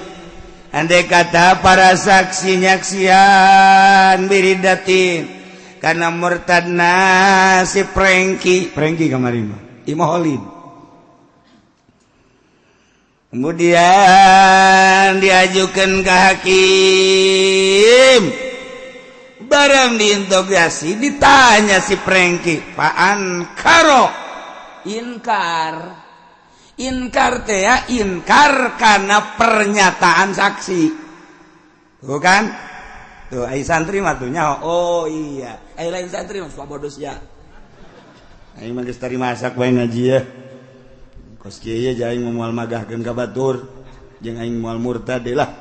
Andai kata para saksi nyaksian biridatin karena murtadna si Prengki, Prengki kamari mah Imam Khalid. Kemudian diajukan ke hakim. Barang diinterogasi ditanya si Prengki, Pak Ankaro inkar. Inkar teh ya, inkar karena pernyataan saksi. Tuh kan? Tuh ai santri mah tuh nyaho. Oh iya, ai lain santri mah suka bodos ya. Aing mah geus tari masak bae ngaji ya. Kos kieu ye aing moal magahkeun ka batur jeung aing moal murtad lah.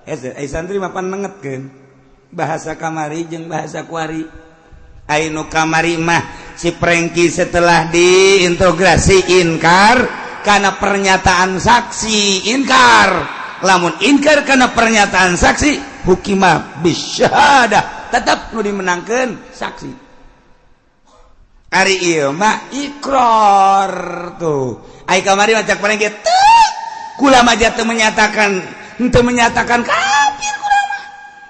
Hese ai santri mah pan nengetkeun. Bahasa kamari jeung bahasa kuari. Ai nu kamari mah si Prengki setelah diinterogasi inkar karena pernyataan saksi, inkar. Lamun inkar karena pernyataan saksi, hukima bisyahadah, tetap nu dimenangkeun saksi. Ari ieu mah ikrar tuh. Ai kamari mah cak Prengki teu kula mah teu menyatakan, henteu menyatakan kafir kula mah.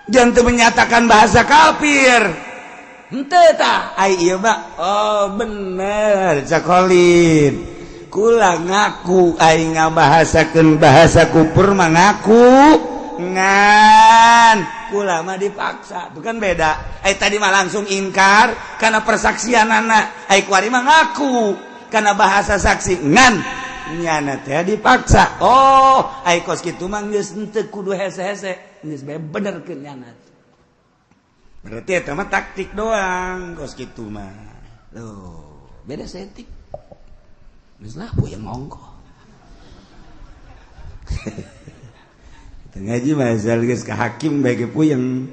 Jangan teu menyatakan bahasa kafir. Henteu tah ai ieu mah oh bener cak Khalid. Kula ngaku aing ngabahasakeun bahasa kufur mah ngaku ngan kula mah dipaksa. Itu kan beda. Ai tadi mah langsung ingkar karena persaksianana. Ai kuari mah ngaku karena bahasa saksi ngan nyana teh dipaksa. Oh, ai kos kitu mah geus henteu kudu hese-hese, geus bae benerkeun nyana. Berarti eta mah taktik doang kos kitu mah. Tuh, beda setik. Geus lah puyeng ongkoh. Ngaji mah asal geus ka hakim bae ge puyeng.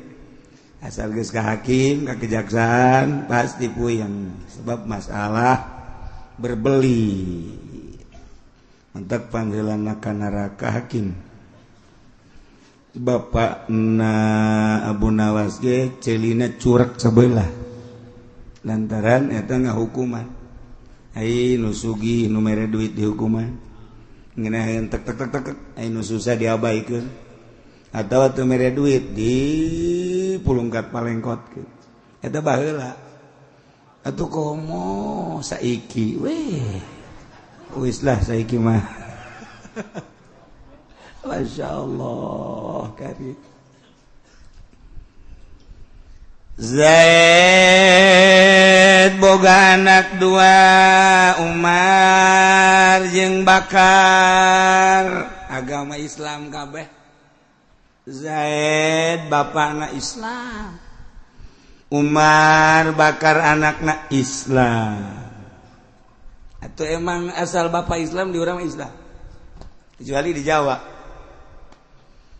Asal geus ka hakim, ka kejaksaan pasti puyeng sebab masalah berbeli. Mentak panggilan ka neraka hakim. Bapak na Abu Nawas ge celina curak sebelah. Lantaran eta ngahukuman. Ai nu sugih nu mere duit dihukuman. Ngenaheun tek tek tek tek ai nu susah diabaikeun. Atawa teu mere duit di pulungkat palengkotkeun. Eta baheula. Atuh komo saiki weh. Wis lah saiki mah. Masya Allah karim. Zaid boga anak dua, Umar jeung Bakar, agama Islam kabeh. Zaid bapakna Islam, Umar Bakar anakna Islam. Atau emang asal bapak Islam di urang Islam, kecuali di Jawa.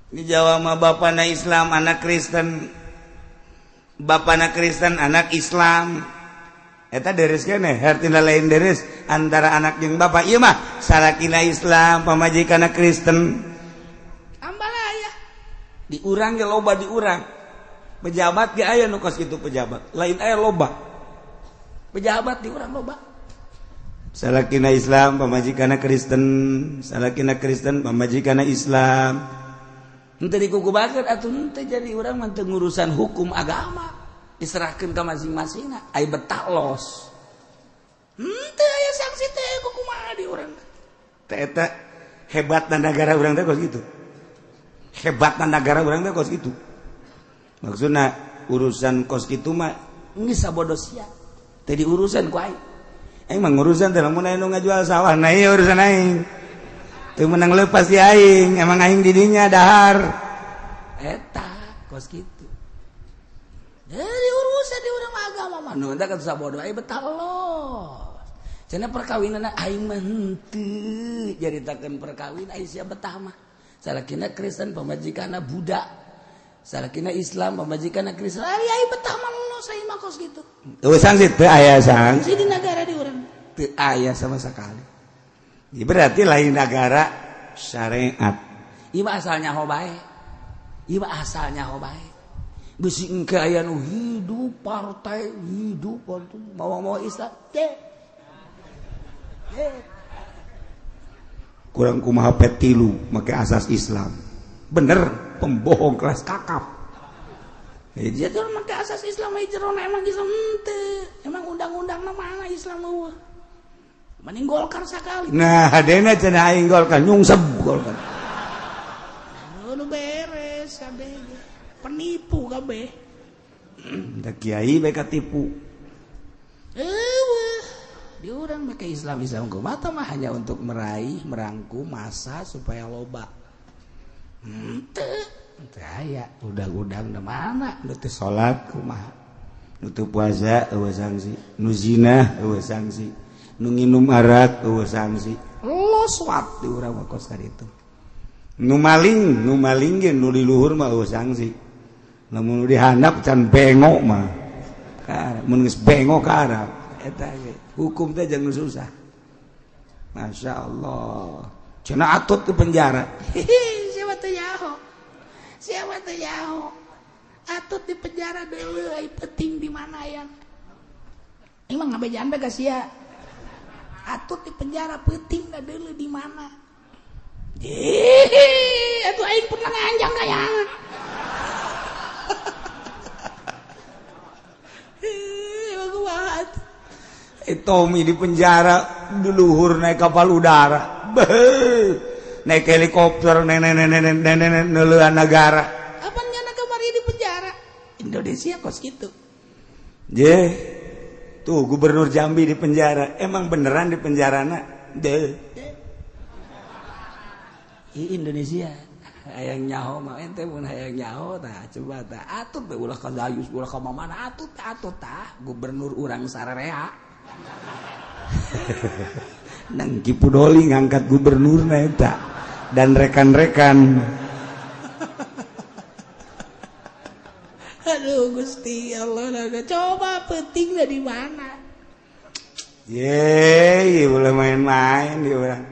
Di Jawa mah bapakna Islam anak Kristen, bapakna Kristen anak Islam. Eta deres keneh, hartina lain deres antara anak jeung bapak. Ieu mah salakina Islam pamajikanna Kristen. Ambalaya. Di urang ge loba di urang. Pejabat ge aya nu kos kitu pejabat, lain aya loba. Pejabat di urang loba. Salakina Islam pamajikanna Kristen, salakina Kristen pamajikanna Islam. Henteu dikukubakeun atuh henteu jadi urang mah teu ngurusan hukum agama, diserahkeun ka masing-masingna, ai betah los. Henteu aya sanksi teh kumaha di urang. Teh eta hebatna nagara urang teh kos kitu. Hebatna nagara urang teh kos kitu. Maksudna urusan kos kitu mah geus sabodo sia. Teh diurusan ku aing. Aing mah ngurusan teh lamun aya nu ngajual sawah, nah ieu urusan aing. Teu menang lepas di aing, emang aing didinya dahar. Eta kos kitu. Dari urusan di urang agama mah nu teh sabodo aing betah los. Cenah perkawinan aing mah henteu jaritakeun perkawin aing sia betah mah. Salakina Kristen pamajikanna Buddha. Salakina Islam pamajikanna Kristen. Ari aing betah mah los aing mah kos kitu. Teu sanksi teu aya sanksi di nagara di urang. Teu aya sama sekali. Berarti lain negara syariat. Ieu mah asal nyaho bae. Ieu mah asal nyaho bae. Bisi engke aya nu hidup partai, hidup partai mawa-mawa Islam teh. Kurang kumaha petilu make asas Islam. Bener pembohong kelas kakap. Dia tuh make asas Islam jerona emang Islam henteu. Emang undang-undangna mana Islam eueuh. Mending Golkar sekali. Nah, hadena cenah aing Golkar nyungsep Golkar. Nu beres kabeh. Penipu kabeh. Da kiai bae katipu. Eueuh. Di urang make Islam Islam kumaha mah hanya untuk meraih, merangkum masa supaya loba. Henteu, teu aya undang-undang na mana nu teu salat kumaha. Nu teu puasa eueuh sanksi, nu zina eueuh sanksi. Nu nginum arak eueuh sanksi. Los wat di urang mah kos kaditu. Nu maling ge nu di luhur mah eueuh sanksi. Lamun nu dihandap can bengok mah. Ka mun geus bengok ka arah eta ge hukum teh jangan susah. Masya Allah. Cenah atut ke penjara. Siapa teu nyaho? Siapa teu nyaho? Atut di penjara deui ai penting di mana yang? Emang ngabejaan bae ka sia. Atut di penjara penting dah dulu di mana? Atuh aing pernah nganjang kayangan. Tommy di penjara duluhur naik kapal udara, beuh, naik helikopter, nenek neuleuan nagara. Apa nyana kamari di penjara? Indonesia kos kitu. Je. Tuh gubernur Jambi di penjara, emang beneran di penjarana? Deh. Indonesia hayang nyaho mah ente mun hayang nyaho tah coba tah atut we ulah ka Dayus ulah ka mana atut atut tah gubernur urang sararea. Nang Ki Pudoli ngangkat gubernurna eta dan rekan-rekan. Aduh Gusti Allah, coba pentingnya di mana? Ye, boleh main-main di orang.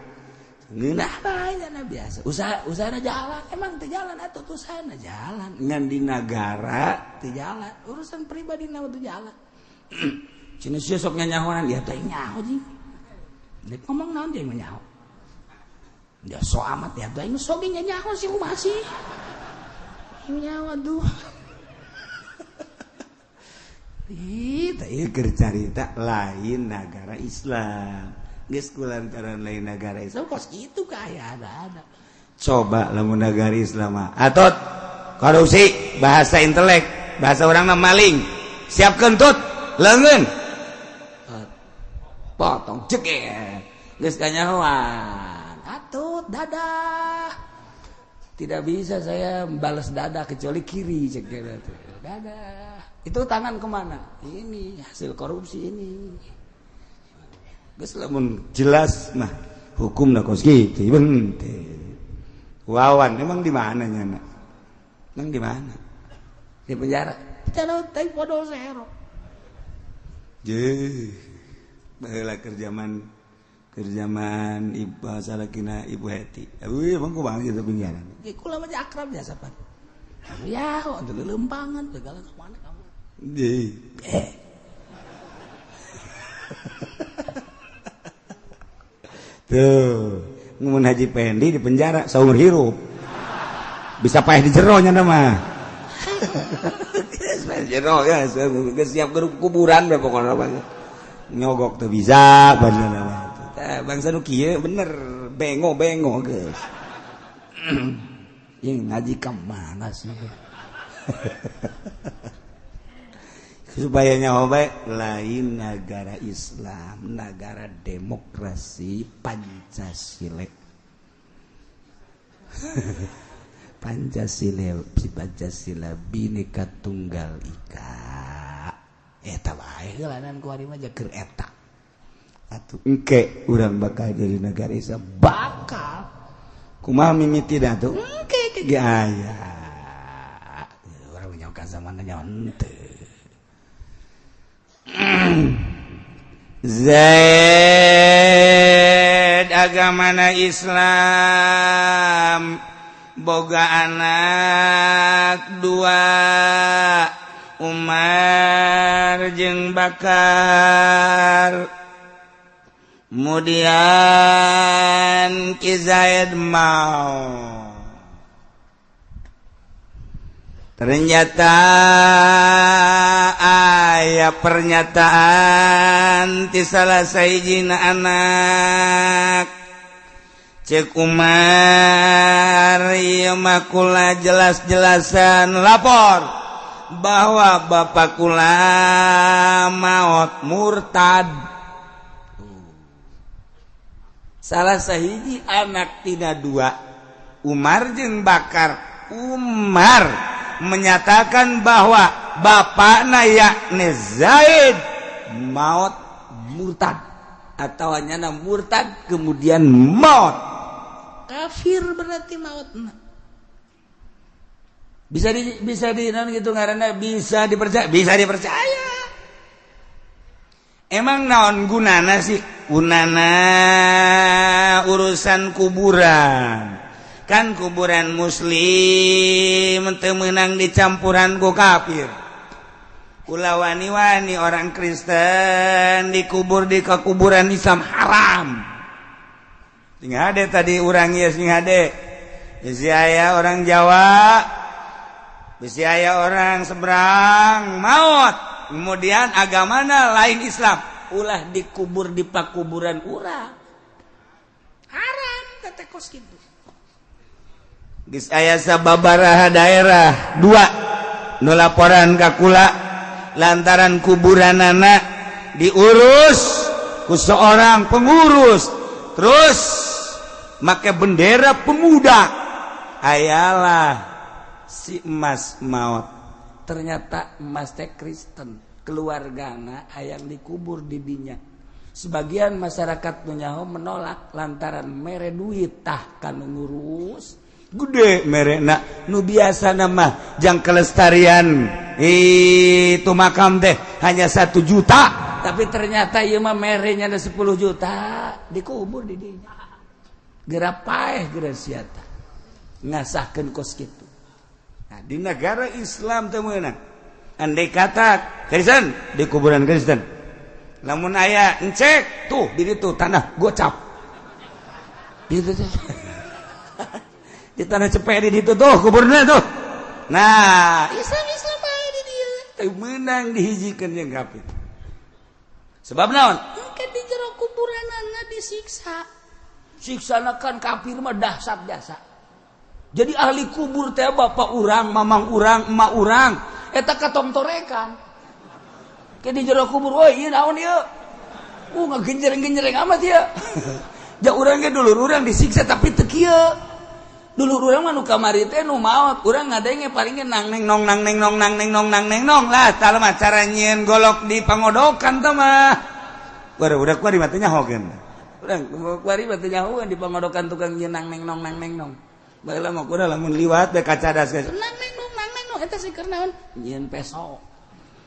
Ngeunah bae cenah biasa. Usaha jalan, emang teu jalan atuh usahana jalan. Ngan di nagara teu jalan, urusan pribadi na teu jalan. Cenah sia sok nyanyahonan, ya teh nyaho jeung. Nek ngomong naon jeung nyaho. Ya so amat ya teh sok ge nyaho sih kumaha sih. Nyaho aduh. Ih, teh keur carita lain negara Islam. Geus kulantaran lain negara Islam kos kitu kaayaan. Coba lamun negara Islam mah atot korupsi, bahasa intelek, bahasa orang mah maling. Siap kentut, leungeun. Potong jeger. Geus kanyahoan. Atut dadah. Tidak bisa saya balas dadah kecuali kiri cek dadah. Itu tangan kemana? Ini hasil korupsi ini. Geus lamun jelas mah hukumna kos kitu henteu. Wawan emang di mana nyana? Emang di mana? Di penjara. Cara teh podo zero. Je. Baheula keur zaman ibu salakina Ibu Heti. Euy emang kumaha gitu penjara. Ge kula mah akrab biasa pan. Ya, atuh lelempangan segala ka mana kamu. Tuh, mun Haji Pendi di penjara saumur hirup. Bisa paeh di jero nya mah. Geus jero ya, geus siap ke kuburan we pokona mah. Nyogok teu bisa bangsa mah. Tah bangsa nu kieu bener bengo-bengo geus. Yang ngaji ka mana sih? Supaya nyawa baik lain negara Islam, negara demokrasi Pancasila. Pancasila, Pancasila Bhinneka Tunggal Ika. Eta bae heulanan ku ari mah keur eta. Atuh engke urang bakal jadi negara Islam bakal. Kumaha mimiti da tuh? Engke ge aya. Urang nyawa ka zamanna nyawa henteu. Zaid agamana Islam boga anak dua, Umar jeung Bakar. Kemudian Ki Zaid mau. Ternyata aya pernyataan ti salah sahijina anak. Cek Umar ieu mah kula jelas-jelasan lapor bahwa bapak kula maot murtad. Salah sahiji anak tina dua, Umar jeung Bakar. Umar menyatakan bahwa bapakna yakni Zaid maot murtad atau nyana murtad kemudian maot kafir, berarti maotna bisa di naon gitu ngaranna, bisa dipercaya, bisa dipercaya. Emang naon gunana sih? Gunana urusan kuburan. Kan kuburan muslim teu meunang dicampuran ku kafir. Ulah wani-wani orang Kristen dikubur di kuburan Islam haram. Sing hade tadi urang ieu sing hade. Bisi aya orang Jawa, bisi aya orang seberang maot. Kemudian agamana lain Islam, ulah dikubur di pakuburan urang. Haram teh kos kitu. Geus aya sababaraha daerah dua nu laporan ka kula lantaran kuburanana diurus ku seorang pengurus terus make bendera pemuda, ayalah si emas maot. Ternyata emas teh Kristen, keluargana hayang dikubur di dinya. Sebagian masyarakat nu nyaho menolak lantaran mere duit tah kanu ngurus gede merekna nu biasa nama jang kelestarian itu makam teh hanya 1 juta, tapi ternyata ieu mah merenya ada 10 juta dikubur di dinya. Geura paeh geura siata ngasahkeun kos kitu. Nah, di negara Islam teh meunang andai kata Kristen di kuburan Kristen, lamun aya encek tuh di ditu tanah gocap di ditu teh. Di tanah cepet di ditu tuh kuburna tuh. Nah, Islam Islam bae di dieu. Teu meunang dihijikeun jeung kafir. Sebab naon? Engke di jero kuburanana disiksa. Siksana kan kafir mah dahsyat jasa. Jadi ahli kubur teh bapak urang, mamang urang, emak urang, eta katongtorekan. Ke di jero kubur, woi ieu naon ieu? Ngagenjereng-genjereng amat ieu. Ja urang ge dulur urang disiksa tapi teu kieu. Dulur urang mah nu kamari teh nu maot, urang ngadenge paling ge nang neng nong nang neng nong nang neng nong nang neng nong lah, tah mah cara nyieun golok di pangodokan teh mah. Udah kuari mah teh nyahokeun. Urang kuari mah teh nyahokeun di pangodokan tukang nyieun nang neng nong nang neng nong. Baheula mah kudu lamun liwat bae kacadas geus. Nang neng nong nang neng nong eta sih keur naon? Nyieun peso.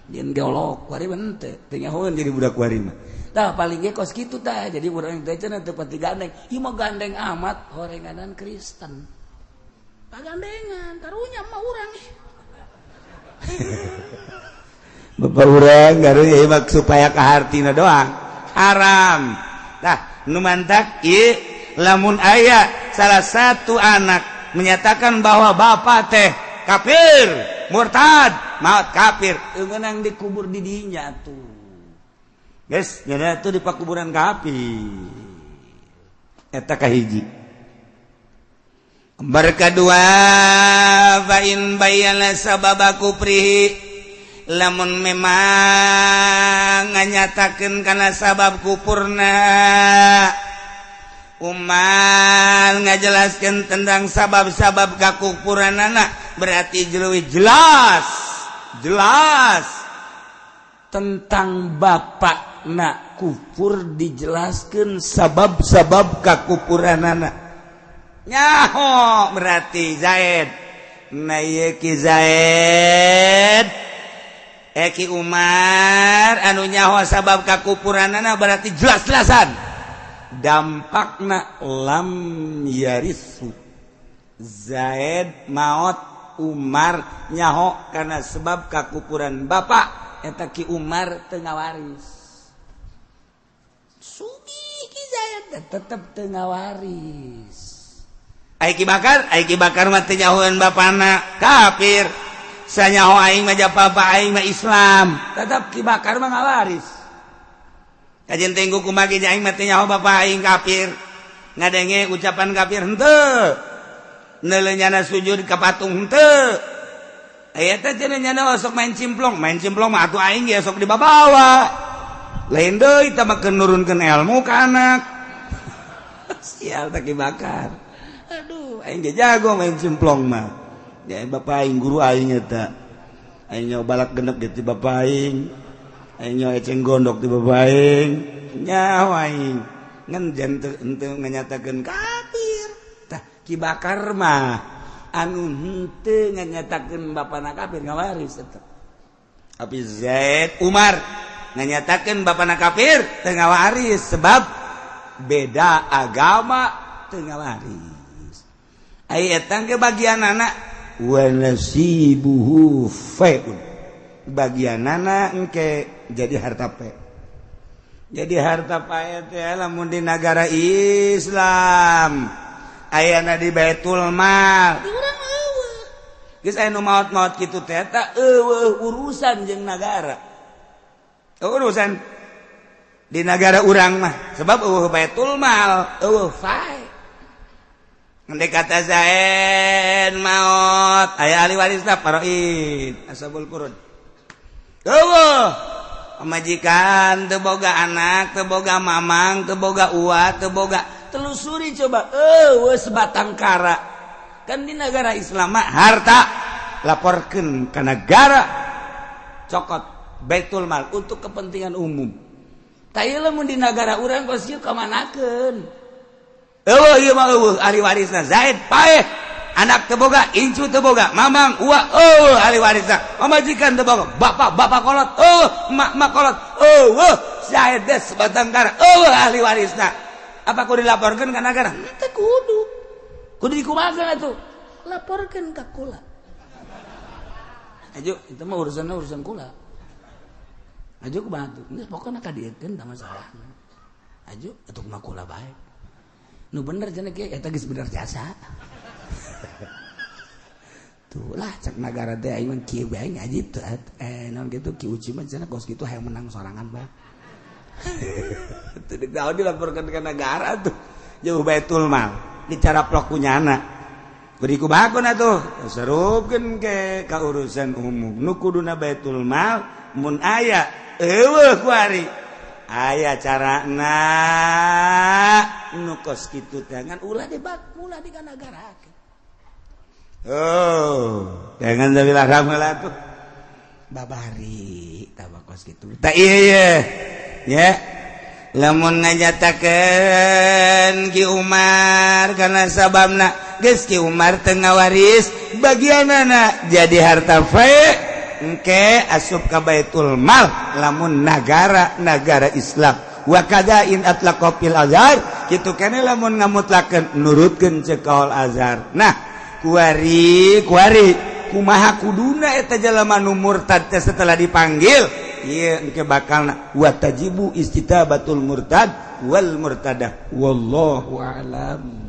Nyieun golok kuari mah henteu, teu nyahokeun jadi budak kuari mah. Tah paling ge kos kitu tah, jadi urang teh cenah teu pati gandeng. Ieu mah gandeng amat horenganan Kristen. Pagandengan karunya mah urang. Bapak urang karunya ieu mah supaya kahartina doang. Haram. Tah nu mantak ieu lamun aya salah satu anak menyatakan bahwa bapak teh kafir, murtad, maut kafir, eungeunang dikubur di dinya tuh. Guys, nya tuh di pakuburan kafir. Eta kahiji. Berkedua fa in bayyana sababa kufrihi lamun memang nganyatakeun kana sabab kufurna umal ngajelaskeun tentang sabab-sabab kakufuranana berarti leuwih jelas jelas tentang bapakna kufur dijelaskeun sabab-sabab kakufuranana. Nyaho berarti Zaid nah ieu Ki Zaid Ki Umar anu nyaho sabab kakufuranana berarti jelas-jelasan dampakna lam yarisu Zaid maot Umar nyaho karena sebab kakufuran bapak eta Ki Umar teu ngawaris. Sugih Ki Zaid tetep teu ngawaris. Ai Ki Bakar, ai Ki Bakar mah teu nyahoeun bapana kafir. Sanyaho aing mah bapa aing mah Islam, tetep Ki Bakar mah ngawaris. Kajen teh kumaha ge aing mah teu nyaho bapa aing kafir. Ngadenge ucapan kafir henteu. Neuleuh nyana sujud ka patung henteu. Aya teh cenah nyana sok main cimplong mah atuh aing ge sok dibabawa. Lain deui tah mah nurunkeun ilmu ka anak. Sial teh Ki Bakar. Aduh, aing ge jago main cimplong mah. Ya bapak aing guru aing eta. Aing nyaho balak genep ge ti bapak aing. Aing nyaho eceng gondok ti bapak aing. Nyaho aing. Ngan janten henteu nganyatakeun kafir. Tah Ki Bakar mah anu henteu nganyatakeun bapana kafir ngawaris tetep. Tapi Zaid Umar nganyatakeun bapana kafir teu ngawaris sebab beda agama teu ngawaris. Ai eta ge bagian anak wa nasibuhu fai'un. Bagian anak engke jadi harta pe. Jadi harta pae teh lamun di nagara Islam ayana di Baitul Mal. Di urang eueuh. Geus aya nu maot-maot kitu teh eta eueuh urusan jeung nagara. Urusan di nagara urang mah sebab eueuh Baitul Mal, eueuh fae. Andai kata Zaid maot aya ahli warisna faraid ashabul furud. Eueuh pamajikan teu boga anak, teu boga mamang, teu boga uwa, teu boga telusuri coba eueuh sebatang kara. Kan di negara Islam mah harta laporkeun ka negara cokot Baitul Mal untuk kepentingan umum. Tah ieu lamun di nagara urang kos ieu kamanakeun? Eueuh ieu mah eueuh ahli warisna Zaid paeh anak teu boga, incu teu boga, mamang uwa eueuh ahli warisna, pamajikan teu boga, bapak-bapak kolot eueuh, emak-emak kolot eueuh, Zaid teh sebatang kara eueuh ahli warisna. Apa kudu dilaporkeun ka nagara? Teu kudu. Kudu dikumahakeun atuh? Laporkeun ka kula. Ajo, itu mah urusanna urusan kula. Ajo kumaha tuh? Geus pokona ka diekeun tah masalahna. Ajo atuh kumaha kula bae. Nu bener cenah kieu eta geus bener jasa. Tuh lah, cek nagara teh aing mah kieu bae ngaji teh, eh, naon gitu. Ki Uci mah cenah kos kitu hayang menang sorangan bae. Teu tahu dilaporkan ke negara tuh. Jauh Baitul Mal dicaraplok ku nyana. Beri kumaha atuh? Serupkeun ke ka urusan umum. Nu kuduna Baitul Mal mun aya eueuh kuari. Aya carana nu kos kitu teh, ngan ulah dibak, ulah dikanagarakeun. Oh, jangan sabilah heula tuh. Babari tah kos kitu. Tah iya ye. Ya. Lamun nganyatakeun Ki Umar karena sababna geus Ki Umar teu ngawaris bagianana, jadi harta fai engke asup ka Baitul Mal lamun nagara nagara Islam. Wa kadza in atlaqa fil Azhar, kitu keneh lamun ngamutlakeun, nurutkeun ceuk kaul Azhar. Nah, kuari kuari kumaha kuduna eta jalma nu murtad teh setelah dipanggil? Ieu engke bakalna wa tajibu istitabatul murtad wal murtadah. Wallahu a'lam.